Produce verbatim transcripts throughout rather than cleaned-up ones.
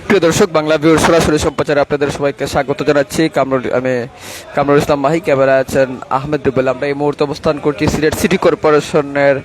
প্রিয় দর্শক, বাংলা ভিউর সরাসরি সম্প্রচারে আপনাদের সবাইকে স্বাগত জানাচ্ছি। কামরুল, আমি কামরুল ইসলাম মাহি, ক্যামেরা আছেন আহমেদ রুবেল। আমরা এই মুহূর্তে অবস্থান করছি সিলেট সিটি কর্পোরেশনের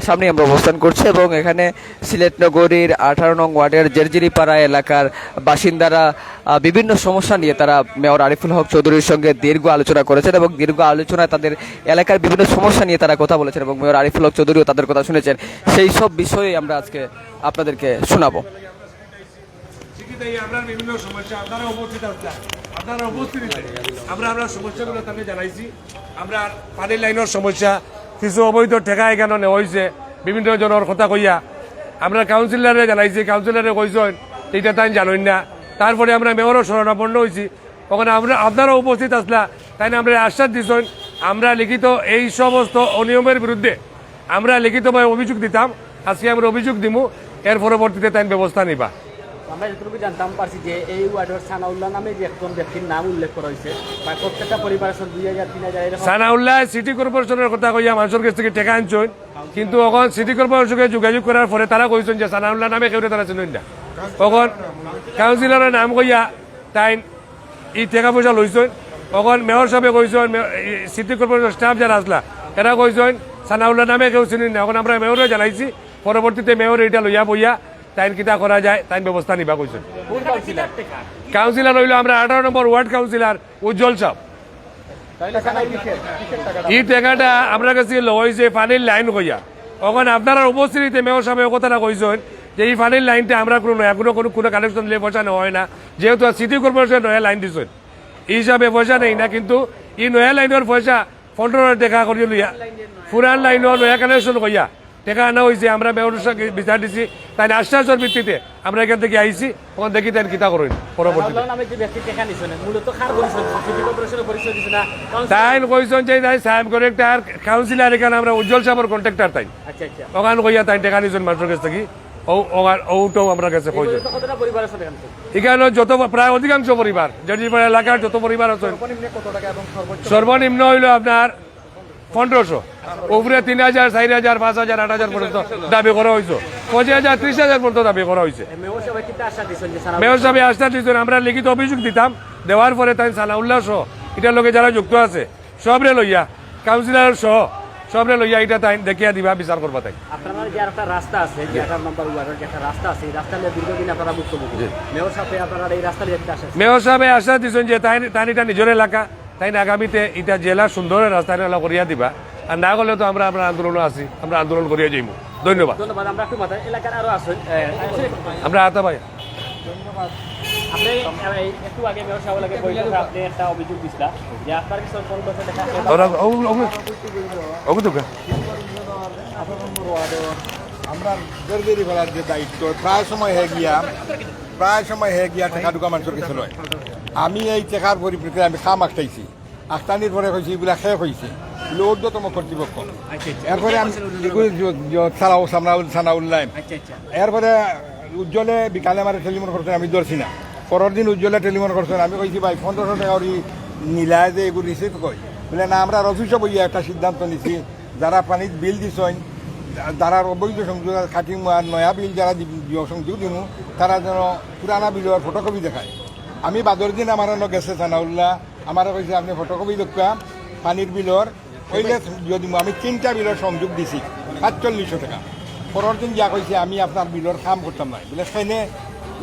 সামনে, আমরা অবস্থান করছি এবং এখানে সিলেট নগরীর আঠারো নং ওয়ার্ডের জেরজিরিপাড়া এলাকার বাসিন্দারা আহ, বিভিন্ন সমস্যা নিয়ে তারা মেয়র আরিফুল হক চৌধুরীর সঙ্গে দীর্ঘ আলোচনা করেছেন এবং দীর্ঘ আলোচনায় তাদের এলাকার বিভিন্ন সমস্যা নিয়ে তারা কথা বলেছেন এবং মেয়র আরিফুল হক চৌধুরীও তাদের কথা শুনেছেন। সেই সব বিষয়ে আমরা আজকে আপনাদেরকে শোনাবো। শিক্ষিত এই আমরা বিভিন্ন সমস্যা, আপনারা উপস্থিত আছেন, আপনারা উপস্থিত হয়েছেন। আমরা আমরা সমস্যাগুলো তাদের জানাইছি। আমরা পানির লাইনের সমস্যা, কিছু অবৈধ টেকা এখানে নেওয়া হয়েছে বিভিন্ন জনের কথা কইয়া। আমরা কাউন্সিলরে জানাইছি, কাউন্সিলরে কইছেন এটা তাই জানেন না। তারপরে আমরা মেয়রও শরণাপন্ন হয়েছি। ওখানে আমরা, আপনারা উপস্থিত আসলা, তাই না? আমরা আশ্বাস দিছেন, আমরা লিখিত এই সমস্ত অনিয়মের বিরুদ্ধে আমরা লিখিতভাবে অভিযোগ দিতাম। আজকে আমরা অভিযোগ দিমু, এর পরবর্তীতে তাই ব্যবস্থা নিবা। আমরা যতটুকু জানতাম পারছি যে এই ওয়ার্ডের সানাউল্লাহ নামে যে একজন ব্যক্তির নাম উল্লেখ করা হয়েছে, প্রায় প্রত্যেকটা পরিবার আছে দুই হাজার, তিন হাজার এরকম। সানাউল্লাহ সিটি কর্পোরেশনের কথা কইয়া মানুষের কাছ থেকে টেকা আনছেন, কিন্তু এখন সিটি কর্পোরেশনকে যোগাযোগ করার পরে তারা কইছেন যে সানাউল্লাহ নামে কেউ তারা চিনেন না। এখন কাউন্সিলরের নাম কইয়া তাই এই টাকা পয়সা লইছেন। এখন মেয়র সাহেবে কইছেন, মে-, এই সিটি কর্পোরেশন স্টাফ যারা আসলা, এরা কইছেন সানাউল্লাহ নামে কেউ চিনি না। এখন আমরা মেয়রে জানাইছি, পরবর্তীতে মেয়র এটা লইয়া বইয়া তাইন কিতা করা যায়, তাইন ব্যবস্থা নিবা কইছেন। কোন কাউন্সিলর? কাউন্সিলর হইল আমরা আঠারো নম্বর ওয়ার্ড কাউন্সিলর উজ্জ্বল সাহেব। তাইলে স্যার, এই কিসের, কিসের টাকাটা? এই টাকাটা আমরা কাছে লওয়া হয়েছে পানির লাইন কইয়া। এখন আপনারা উপস্থিতিতে মেয়র সাহেব এই কথাটা কইছেন যে এই পানির লাইনটা আমরা কোনো নয়া কোনো, কোনো, কোনো কানেকশন দিলে পয়সা নেওয়া হয় না, যেহেতু সিটি কর্পোরেশন নয়া লাইন দিছেন, এই হিসাবে পয়সা নেই না, কিন্তু এই নয়া লাইনের পয়সা পনেরো টাকা করিয়া লইয়া পুরান লাইনও নয়া কানেকশন কইয়া টাকা আনা হয়েছে। আমরা মেয়র সাহেব বিচার দিছি, তাই আশ্বাসের ভিত্তিতে আমরা এখান থেকে আইছি। ওখান দেখি তাই কিতা করেন পরবর্তীতে। সানাউল্লাহ নামে যে ব্যক্তি টাকা নিছেন, মূলত কার পরিচয় দিছেন? সিটি কর্পোরেশনের পরিচয় দিছেন না কাউন্সিলর? তাই কইছেন যে তাই সাহেব করেক্টার কাউন্সিলর, এখানে আমরা উজ্জ্বল সাহেবের কন্ট্রাক্টর তাই। আচ্ছা, আচ্ছা। ওখান কইয়া তাই টাকা নিছেন মানুষের কাছ থেকে। ও, ওখান, ওটাও আমরা কাছে এই কইছেন। পর্যন্ত কতটা পরিবার আছে এখানে? এখানে যত, প্রায় অধিকাংশ পরিবার, জেরজিরিপাড়া এলাকার যত পরিবার আছে। সর্বনিম্ন কত টাকা এবং সর্বোচ্চ? সর্বনিম্ন হইল আপনার পনেরোশো, উপরে তিন হাজার, চার হাজার, পাঁচ হাজার, আট হাজার পর্যন্ত দাবি করা হয়েছে, পঁচিশ হাজার, ত্রিশ হাজার পর্যন্ত দাবি করা হয়েছে। মেয়র সাহেব কিতা আশ্বাস দিছেন যে সানাউল্লাহ? মেয়র সাহেব আশ্বাস দিছেন, আমরা লিখিত অভিযোগ দিতাম, দেওয়ার পরে তাই সানাউল্লাহ সহ এটার লগে যারা যুক্ত আছে সবরে লইয়া, কাউন্সিলর সহ সবরে লইয়া এটা তাই দেখিয়া দিবা, বিচার করবা তাই। আপনারা যে আরেকটা রাস্তা আছে, যে জি। আঠারো নম্বর ওয়ার্ডের যে একটা রাস্তা আছে, এই রাস্তা নিয়ে দীর্ঘদিন আপনারা ভুক্তভোগী। জি। মেয়র সাহেব আপনারা এই রাস্তা নিয়ে কিতা আশ্বাস? মেয়র সাহেব আশ্বাস দিচ্ছেন যে তাই, তাই এটা নিজের এলাকা, তাই না আগামীতে এটা জেলা সুন্দর রাস্তা নিয়ে করিয়া দিবা, আর না করলে তো আমরা, আমরা আন্দোলনে আছি, আমরা আন্দোলন করিয়া যাইব। ধন্যবাদ। ধন্যবাদ। আমরা একটু মাথায় এলাকার আরো আছেন, এ, আমরা আতা ভাই। আপনি, এই, একটু আগে মেয়র সাহেব লাগে বৈঠকে আপনি একটা অভিযোগ দিছিলেন যে আপনার কিছু পনেরো বছর দেখা ওরা, ও, ও, ও, ও তো কা? আঠারো নম্বর ওয়ার্ডে আমরা জেরজিরিপাড়ার যে দায়িত্ব, প্রায় সময় হয়ে গিয়া, প্রায় সময় হয়ে গিয়া টাকা টুকা মানুষের কাছে লয়। আমি এই টাকার পরিপ্রেক্ষিতে আমি খাম আটকাইছি। আটকানির পরে কইছি, "এগুলা কে কইছে?" বলে, "ঊর্ধ্বতম কর্তৃপক্ষ।" আচ্ছা, আচ্ছা। এরপরে আমি কে কইছে? এগুলো জ-, জ-, সালাউ-, সামনা-, সানাউল্লাহ। আচ্ছা, আচ্ছা। এরপরে উজ্জ্বলে বিকালে আমার টেলিফোন করছেন, আমি ধরছি না। পরের দিন উজ্জ্বলে টেলিফোন করছেন, আমি কইছি, "ভাই, পনেরোশো টাকা ওই নিলায় যে এগুলো রিসিভ কই?" বলে, "না, আমরা অফিসে বইয়া একটা সিদ্ধান্ত নিছি, যারা পানির বিল দিছইন, যারার অবৈধ সংযোগ আছে, খাটিমু আর নয়া বিল যারা দিব-, দিব, সংযোগ দিমু, তারা যেন পুরানা বিলর ফটোকপি দেখায়।" আমি বাদর দিন আমার অন্য গেছে সানাউল্লাহ, আমারে কইছে, "আপনি ফটোকপি দেখবা পানির বিলর, ওইলে যদি আমি তিনটা বিলর সংযোগ দিছি পাঁচচল্লিশশো টাকা।" পরের দিন যা কইছে, "আমি আপনার বিলর কাম করতাম না।" বলে, "সেনে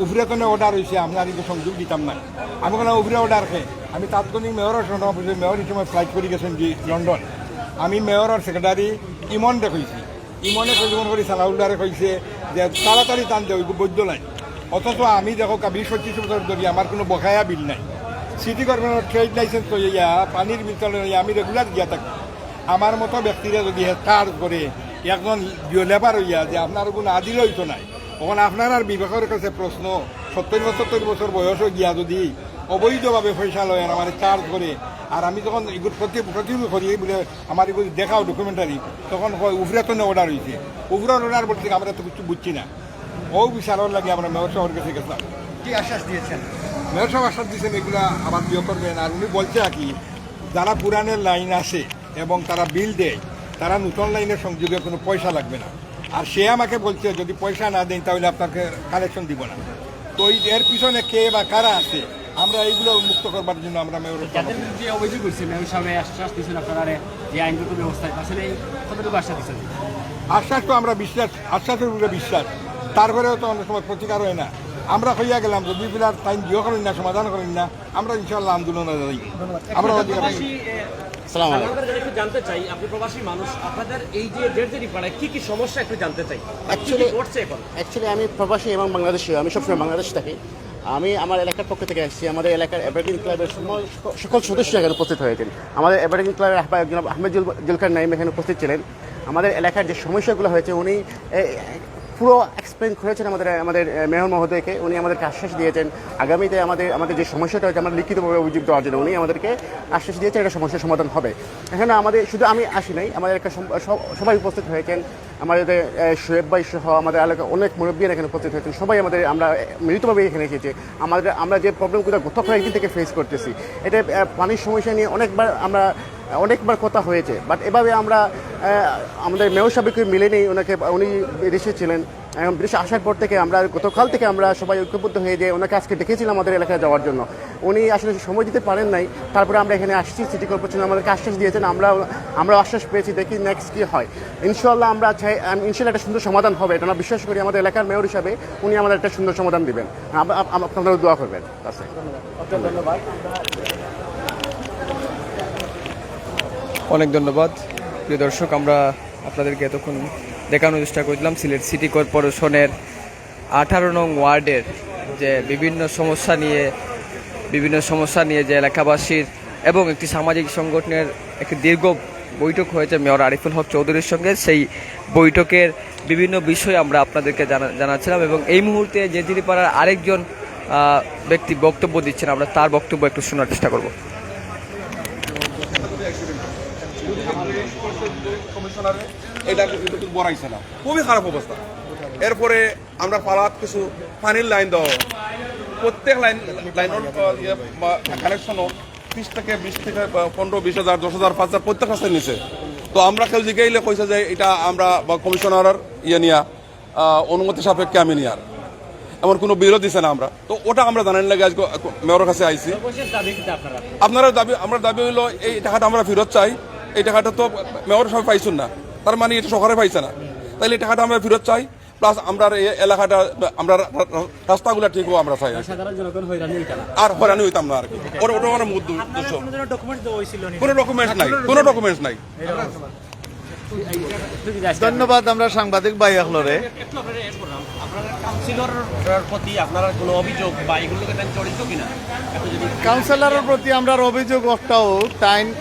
উপরে তো অর্ডার হয়েছে, আপনার এই যে সংযোগ দিতাম না।" আমি বললাম, "উপরে অর্ডার খে?" আমি তাৎক্ষণিক মেয়রের সঙ্গে আমার পরিচয়, মেয়র এই সময় ফ্লাইট করে গেছেন যে লন্ডন। আমি মেয়রের সেক্রেটারি ইমনরে কইছি, ইমনে টেলিফোন করি সানাউল্লাহরে কইছে যে তাড়াতাড়ি টান দে, ওই বৈধ নাই। অথচ আমি দেখো কা বিশ পঁচিশ বছর ধরি আমার কোনো বকায়া বিল নাই। সিটি কর্পোরেশনের ট্রেড লাইসেন্স লইয়া, পানির বিল লইয়া আমি রেগুলার গিয়া থাকি। আমার মতো ব্যক্তিরা যদি হে চার্জ করে, একজন লেবার হইয়া যে আপনার কোনো আদিল হইতো নাই, তখন আপনার আর বিবেকের কাছে প্রশ্ন, সত্তর পঁচাত্তর বছর বয়স হয়ে গিয়া যদি অবৈধভাবে পয়সা লয় আর আমার চার্জ করে, আর আমি যখন এগুলো প্রতি-, প্রতিরোধ করি, এই বলে আমার এগুলো দেখাও ডকুমেন্টারি, তখন কয়, "উপরে তো অর্ডার হয়েছে।" উপরে অর্ডার বলতে আমরা তো কিছু বুঝছি না। ও বিচারর লাগে আমরা মেয়র সাহেবের কাছে গেছিলাম। কি আশ্বাস দিয়েছেন? মেয়র সাহেব আশ্বাস দিয়েছেন এগুলা আবার বিয়ে করবেন। আর উনি বলছে আর কি, যারা পুরানের লাইন আছে এবং তারা বিল দেয়, তারা নতুন লাইনের সংযোগে কোনো পয়সা লাগবে না। আর সে আমাকে বলছে, "যদি পয়সা না দেন, তাহলে আপনাকে কানেকশন দিব না।" তো এই, এর পিছনে কে বা কারা আছে, আমরা এইগুলো মুক্ত করবার জন্য আমরা মেয়র। যাদের বিরুদ্ধে অভিযোগ হয়েছে, মেয়র সাহেব আশ্বাস দিয়েছেন আপনারা যে আইনগত ব্যবস্থায়, আসলে কতটুকু আশ্বাস দিচ্ছেন? আশ্বাস তো আমরা বিশ্বাস, আশ্বাসের উপরে বিশ্বাস, তারপরেও তো অনেক সময় প্রতিকার হয় না। আমরা কইয়া গেলাম, যদি বিরাট টাইম দিও করেন না, সমাধান করেন না, আমরা ইনশাল্লাহ আন্দোলনে যাই। আমরা অধিকার প্রবাসী, এ, সালাম আলাইকুম। আপনাদের একটু জানতে চাই, আপনি প্রবাসী মানুষ, আপনাদের এই যে জেরজেরি পাড়ায় কি কি সমস্যা একটু জানতে চাই, কি কি Actually- ঘটছে এখন? অ্যাকচুয়ালি আমি প্রবাসী এবং বাংলাদেশি, আমি সবসময় বাংলাদেশ থাকি। আমি আমার এলাকার পক্ষ থেকে আসছি। আমাদের এলাকার এভারগ্রিন ক্লাবের সময় সকল সদস্য এখানে উপস্থিত হয়েছেন। আমাদের এভারগ্রিন ক্লাবের আহ্বায়ক জনাব আহমেদ জুল- জুলকার নাইম এখানে উপস্থিত ছিলেন। আমাদের এলাকার যে সমস্যাগুলো হয়েছে, উনি এ, পুরো এক্সপ্লেন করেছেন আমাদের আমাদের এ, মেয়র মহোদয়কে। উনি আমাদেরকে আশ্বাস দিয়েছেন আগামীতে আমাদের আমাদের যে সমস্যাটা হয়েছে, আমরা লিখিতভাবে অভিযোগ দেওয়ার জন্য উনি আমাদেরকে আশ্বাস দিয়েছেন একটা সমস্যার সমাধান হবে। এখানে আমাদের শুধু আমি আসি নাই, আমাদের একটা সম- সব- সবাই উপস্থিত হয়েছেন। আমাদের এ, শোয়েব ভাই সহ আমাদের এলাকার অনেক মুরব্বী এখানে উপস্থিত হয়েছেন। সবাই আমাদের আমরা মিলিতভাবে এখানে এসেছি। আমাদের আমরা যে প্রবলেমগুলো গত কয়েকদিন থেকে ফেস করতেছি, এটা এ, পানির সমস্যা নিয়ে অনেকবার আমরা অনেকবার কথা হয়েছে, বাট এভাবে আমরা এ, আমাদের মেয়র সাহেবকে মিলে নেই, ওনাকে উনি বিদেশে ছিলেন। এখন বিদেশে আসার পর থেকে আমরা গতকাল থেকে আমরা সবাই ঐক্যবদ্ধ হয়ে যে ওনাকে আজকে ডেকেছিলাম আমাদের এলাকায় যাওয়ার জন্য। উনি আসলে সময় দিতে পারেন নাই, তারপরে আমরা এখানে আসছি। সিটি কর্পোরেশন আমাদেরকে আশ্বাস দিয়েছেন, আমরা আমরা আশ্বাস পেয়েছি, দেখি নেক্সট কী হয়। ইনশাল্লাহ আমরা চাই, আম, ইনশাল্লাহ একটা সুন্দর সমাধান হবে, এটা আমরা বিশ্বাস করি। আমাদের এলাকার মেয়র হিসাবে উনি আমাদের একটা সুন্দর সমাধান দিবেন। আপ- আপ- আপ- আপনারাও দোয়া করবেন। That's it। অনেক ধন্যবাদ। প্রিয় দর্শক, আমরা আপনাদেরকে এতক্ষণ দেখানোর চেষ্টা করছিলাম সিলেট সিটি কর্পোরেশনের আঠারো নং ওয়ার্ডের যে বিভিন্ন সমস্যা নিয়ে বিভিন্ন সমস্যা নিয়ে যে এলাকাবাসীর এবং একটি সামাজিক সংগঠনের একটি দীর্ঘ বৈঠক হয়েছে মেয়র আরিফুল হক চৌধুরীর সঙ্গে। সেই বৈঠকের বিভিন্ন বিষয় আমরা আপনাদেরকে জানা- জানাচ্ছিলাম এবং এই মুহূর্তে জেরজেরিপাড়ার আরেকজন আহ, ব্যক্তি বক্তব্য দিচ্ছেন, আমরা তার বক্তব্য একটু শোনার চেষ্টা করব। কমিশনারে এটা কিন্তু বড়াইছে না, খুবই খারাপ অবস্থা। এরপরে আমরা পাড়াত কিছু পানির লাইন দেওয়া হয়। প্রত্যেক লাইন লাইনের ইয়ে কানেকশনও তিরিশ থেকে বিশ থেকে পনেরো বিশ হাজার, দশ হাজার, পাঁচ হাজার প্রত্যেক রাস্তায় নিছে। তো আমরা কেউ জিজ্ঞাইলে কইছে যে এটা আমরা বা কমিশনারের ইয়ে নিয়া আহ, অনুমতি সাপেক্ষে আমি নিয়ার, এমন কোনো বিলও দিছে না। আমরা তো ওটা আমরা জানার লাগে আজকে মেয়রের কাছে আইছি। সর্বশেষ দাবি কিতা আপনারা? আপনারা দাবি, আমরা দাবি হইলো এই টাকাটা আমরা ফেরত চাই। এই টাকাটা তো মেয়র সাহেব পাইছইন না, তার মানে এটা সরকারে পাইছে না। তাইলে এই টাকাটা আমরা ফেরত চাই, প্লাস আমরা এই এলাকাটা আমরা রা- রা- রাস্তাগুলো ঠিক হওয়া আমরা চাই। সাধারণ জনগণ হয়রানি হইতা না। আর হয়রানি হইতাম না আর কি। ওটা ওটা আমার মূল উদ্দেশ্য। কোনো ধরনের ডকুমেন্ট দেওয়া হয়েছিল নি? কোনো ডকুমেন্টস নাই, কোনো ডকুমেন্টস নাই। ধন্যবাদ আমরা সাংবাদিক ভাই অকলরে। একটু আপনারা এড করলাম, আপনারা কাউন্সিলরের প্রতি আপনারা কোনো অভিযোগ বা এগুলোকে তাই জড়িত কিনা? একটু যদি কাউন্সিলরের প্রতি আমরার অভিযোগ একটাও, তাইন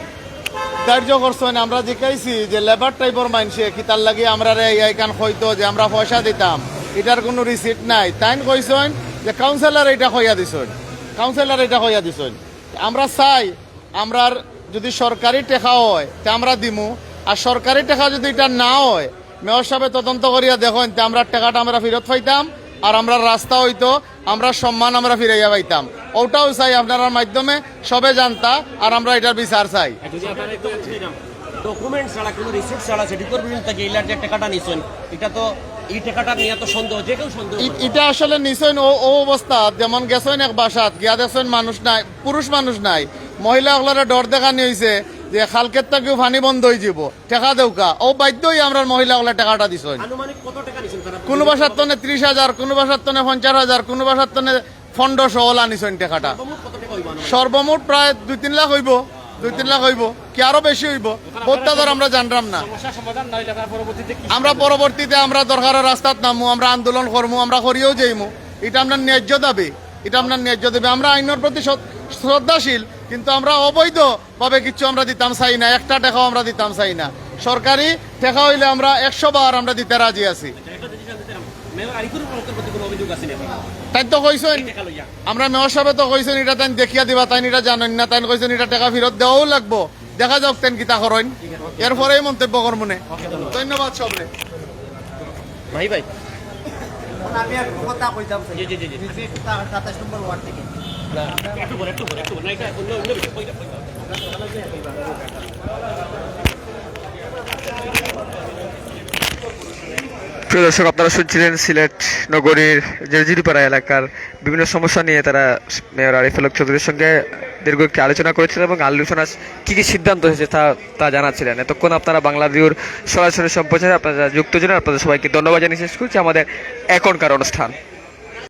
ধার্য করছইন। আমরা জিকাইছি যে লেবার টাইপর মানষে কিতার লাগি আমরারে এই আইকান কইতো যে আমরা পয়সা দিতাম, এটার কোনো রিসিট নাই। তাইন কইছইন যে কাউন্সিলর এটা কইয়া দিছইন, কাউন্সিলর এটা কইয়া দিছইন। আমরা চাই আমরার যদি সরকারি টেকা হয় তে আমরা দিমু, আর সরকারি টেকা যদি এটা না হয়, মেয়র সাহেবে তদন্ত করিয়া দেখইন তে আমরা টেকাটা আমরা ফেরত পাইতাম, আর আমরা রাস্তা হইতো, আমরা সম্মান আমরা ফিরাইয়া পাইতাম। ওটাও চাই আপনারার মাধ্যমে সবে জানতা, আর আমরা এটার বিচার চাই। যদি আপনারা একটু ডকুমেন্ট ছাড়া, কোনো রিসিট ছাড়া সিটি কর্পোরেশন থেকে ইলার যে টাকাটা নিছেন, এটা তো এই টাকাটা নিয়ে তো সন্দেহ, যে কেউ সন্দেহ ই- করবে। ইটা আসলে নিছইন ও ও অবস্থা, যেমন গেছইন এক বাসাত গিয়া দেখছইন মানুষ নাই, পুরুষ মানুষ নাই, মহিলা অকলরে ডর দেখানি হইছে যে কালকের থাকিও পানি বন্ধ হয়ে যাব, টেকা দেউকা। ও বাধ্য হয়ে আমরা মহিলা অকলে টেকাটা দিছইন। আনুমানিক কত টাকা নিছেন তারা? কোনো বাসার তনে ত্রিশ হাজার, কোনো বাসার তনে পঞ্চাশ হাজার, কোনো বাসার তনে পনেরোশো, ওলা নিছইন টেকাটা। সর্বমোট কত টাকা হইব আনুমানিক? সর্বমোট প্রায় দুই তিন লাখ হইব, দুই তিন লাখ হইব, কি আরো বেশি হইব, বহুত হাজার আমরা জানরাম না। সমস্যা সমাধান না হইলে তারা পরবর্তীতে কি? আমরা পরবর্তীতে আমরা দরকারে রাস্তাত নামমু, আমরা আন্দোলন করমু, আমরা করিয়াও যাইমু। এটা আমরার ন্যায্য দাবি, এটা আমরার ন্যায্য দাবি। আমরা আইনের প্রতি শ্রদ- শ্রদ্ধাশীল, কিন্তু আমরা অবৈধ ভাবে কিচ্ছু আমরা দিতাম চাই না, একটা টেকাও আমরা দিতাম চাই না। সরকারি টেকা হইলে আমরা একশো বার আমরা দিতে রাজি আছি। মেয়র আরিফুল হকের প্রতি কোনো অভিযোগ আছে নাকি? তাই তো কইছইন, টাকা লইয়া। আমরা মেয়র সাহেবে তো কইছইন এটা তাই দেখিয়া দিবা, তাই এটা জানইন না, তাই কইছইন এটা টেকা ফেরত দেওয়াও লাগবো। দেখা যাক তাই কিতা করইন, এরপরেই মন্তব্য করমুনে। ধন্যবাদ সবরে। ভাই ভাই। আমি এক কথা কইতাম চাই। জি, জি, জি, জি। আমি সাতাশ নম্বর ওয়ার্ড থেকে। একটু পরে, একটু পরে, একটু পরে। না, এটা অন্য, অন্য বিষয়। কইটা, কইটা। প্রিয় দর্শক, আপনারা শুনছিলেন সিলেট নগরীর জেরজিরিপাড়া এলাকার বিভিন্ন সমস্যা নিয়ে তারা মেয়র আরিফুল হক চৌধুরীর সঙ্গে দীর্ঘ একটি আলোচনা করেছিলেন এবং আলোচনা কী কী সিদ্ধান্ত হয়েছে তা তা জানাচ্ছিলেন। এতক্ষণ আপনারা বাংলা ভিউর সরাসরি সম্প্রচারে আপনারা যুক্ত ছিলেন, আপনাদের সবাইকে ধন্যবাদ জানিয়ে শেষ করছি আমাদের এখনকার অনুষ্ঠান।